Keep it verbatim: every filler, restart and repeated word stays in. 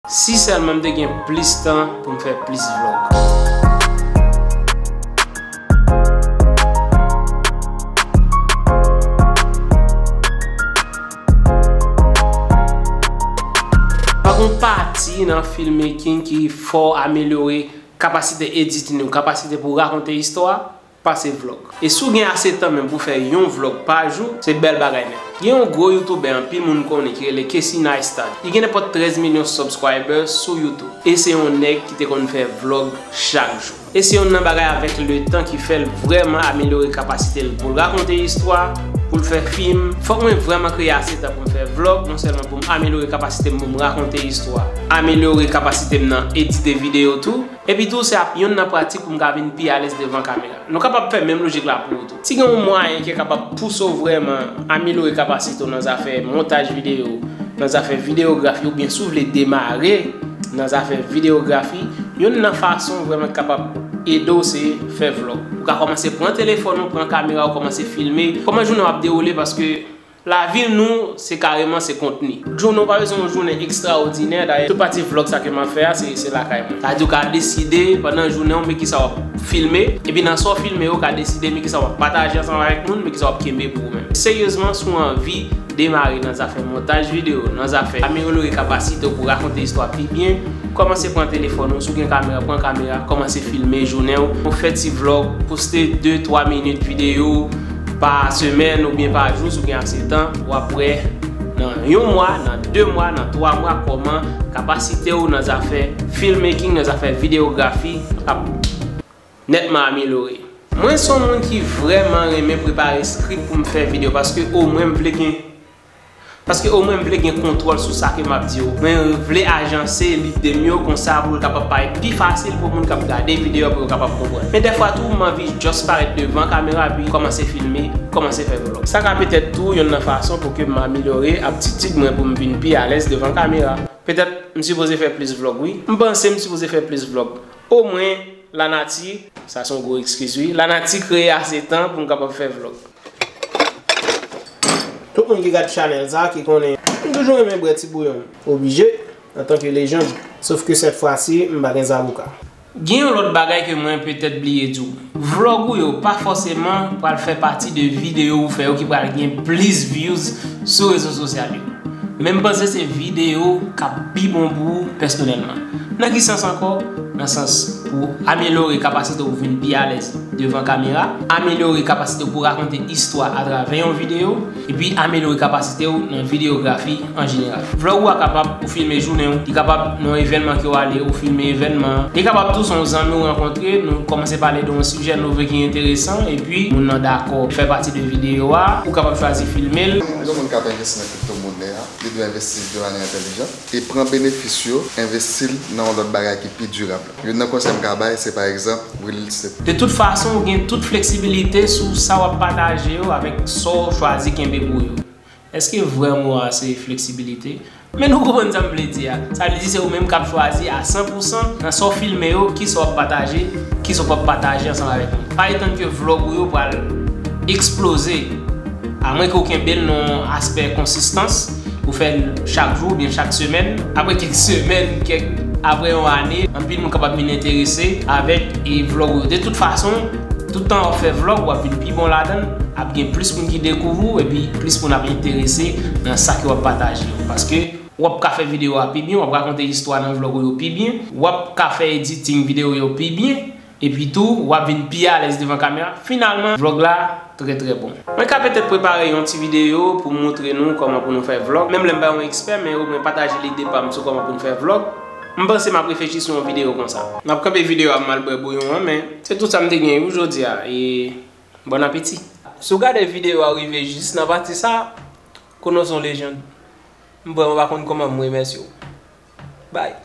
Si sèlman m te gen plis tan pou m fè plis vlog. Pa gen yon pati nan filmmaking ki fè w amelyore kapasite editing ou, kapasite pou w rakonte istwa, pase vlog. E si w gen ase tan menm pou fè yon vlog pa jou, se bèl bagay nèt. Gen yon gwo youtubè anpil moun konnen ki rele Casey Neistat. Li gen nenpòt trèz milyon subscribers sou YouTube. E se yon nèg ki te konn fè vlog chak jou. E se youn nan bagay avèk letan ki fè l vrèman amelyore kapasite l pou l rakonte istwa, pou l fè fim. Fòk mwen vrèman kreye ase tan pou m fè vlog, non sèlman pou m amelyore kapasite m pou m rakonte istwa, amelyore kapasite m nan edite videyo tou, epi tou se ap youn nan pratik pou m ka vin pi alèz devan kamera. Nou kapab fè menm lojik la pou ou tou. Si gen yon mwayen ki kapab pouse w vrèman amelyore kapasite w nan zafè montaj videyo, nan zafè videyografi, oubyen si w vle demare nan zafè videyografi, youn nan fason vrèman ki kapab ede w se fè vlog. Ou ka kòmanse pran telefòn ou, pran kamera ou, kòmanse filme kòman jounen w ap dewoule, paske lavi nou, se kareman, se kontni. Jounen w pa bezwen yon jounen ekstraòdinè. Dayè, tout pati vlog sa ke m ap fè a, se, se lakay mwen. Sa vle di w ka deside pandan jounen w, men kisa w ap filme. Epi nan sa w filme yo, w ka deside men kisa w ap pataje ansanm avèk moun, men kisa w ap kenbe pou ou menm. Seryezman, si w anvi demare nan zafè montaj videyo, nan zafè amelyore kapasite w pou rakonte istwa pi byen, kòmanse pran telefòn ou, si w gen kamera, pran kamera, kòmanse filme jounen w. Ou fè ti vlog, poste de, twa minit videyo pa semèn oubyen pa jou si w gen ase tan, w ap wè nan yon mwa, nan de mwa, nan twa mwa, kòman kapasite w nan zafè filmmaking, nan zafè videyografi ap nètman amelyore. Mwen se yon moun ki vrèman renmen prepare script pou m fè videyo, paske omwen m vle gen, paske omwen m vle gen kontwòl sou sa ke m ap di yo. Mwen vle ajanse lide m yo konsa pou l kapab parèt pi fasil pou moun k ap gade videyo a, pou yo kapab konprann. Men dèfwa tou, m anvi just parèt devan kamera epi kòmanse filme, kòmanse fè vlog. Sa ka petèt tou youn nan fason pou ke m amelyore aptitid mwen pou m vin pi alèz devan kamera. Petèt m sipoze fè plis vlog, wi. M panse m sipoze fè plis vlog. Omwen, lanati, sa se yon gwo ekskiz, wi. Lanati kreye ase tan pou m kapab fè vlog. Tout moun ki gad chanèl sa, ki konnen m toujou renmen bwè ti bouyon. Oblije, antanke lejann. Sof ke sèt fwa si, m pa gen zaboka. Gen yon lòt bagay ke mwen petèt bliye di w. Vlog ou yo pa fòseman pral fè pati de videyo ou fè yo ki pral gen plis views sou rezo sosyal yo. Men m panse se videyo k ap pi bon pou ou pèsonèlman. Nan ki sans ankò? Nan sans pou amelyore kapasite w vin pi alèz devan kamera, amelyore kapasite w pou rakonte istwa atravè yon videyo, epi amelyore kapasite w nan videyografi an jeneral. Vlog ou a kapab ou filme jounen w, li kapab nan yon evènman ke w ale, ou filme evènman. Li kapab tou se yon zanmi w rankontre, nou kòmanse pale de yon sijè nou vle ki enteresan, epi moun nan dakò fè pati de videyo a, ou kapab chwazi filme l. Yon moun k ap envesti nan kriptomonè a, li dwe envesti de manyè entèlijan e pran benefis yo, envesti l nan yon lòt bagay ki pi dirab. Youn nan konsèy m ka bay, se pa egzanp, Will Smith. De tout fason, ou gen tout fleksibilite sou sa w ap pataje yo avèk sa w chwazi kenbe pou yo. Èske vrè mo a se fleksibilite? Men nou konprann sa m vle di a. Sa vle di se ou menm k ap chwazi a san pou san nan sa w filme yo, kisa w ap pataje, kisa w p ap pataje ansanm avèk moun. Pa etann ke vlog ou yo pral eksploze, amwenke w kenbe l nan yon aspè konsistans, ou fè l chak jou oubyen chak semèn. Apre kèk semèn, kèk, apre yon ane, anpil moun kapab vin enterese avèk e vlog ou yo. De tout fason, tout tan w ap fè vlog, w ap vin pi bon ladan l, ap gen plis moun ki dekouvri w, epi plis moun ap enterese nan sa ke w ap pataje yo. Paske w ap ka fè videyo a pi byen, w ap rakonte istwa nan vlog ou yo pi byen, w ap ka fè editing videyo yo pi byen, epi tou, w ap vin pi alèz devan kamera. Finalman, vlog la trè, trè bon. Mwen ka petèt prepare yon ti videyo pou moutre nou kòman pou nou fè vlog. Menm lè m pa yon ekspè, men omwen pataje lide pa m sou kòman pou n fè vlog. M panse m ap reflechi sou yon videyo konsa. M ap kanpe videyo a, m al bwè bouyon an, men se tout sa m te gen pou jodi a. E bon apeti. Si w gade videyo a rive jis nan pati sa, konnen w se yon lejann. M vrèman pa konn kòman m remèsye w. Bye.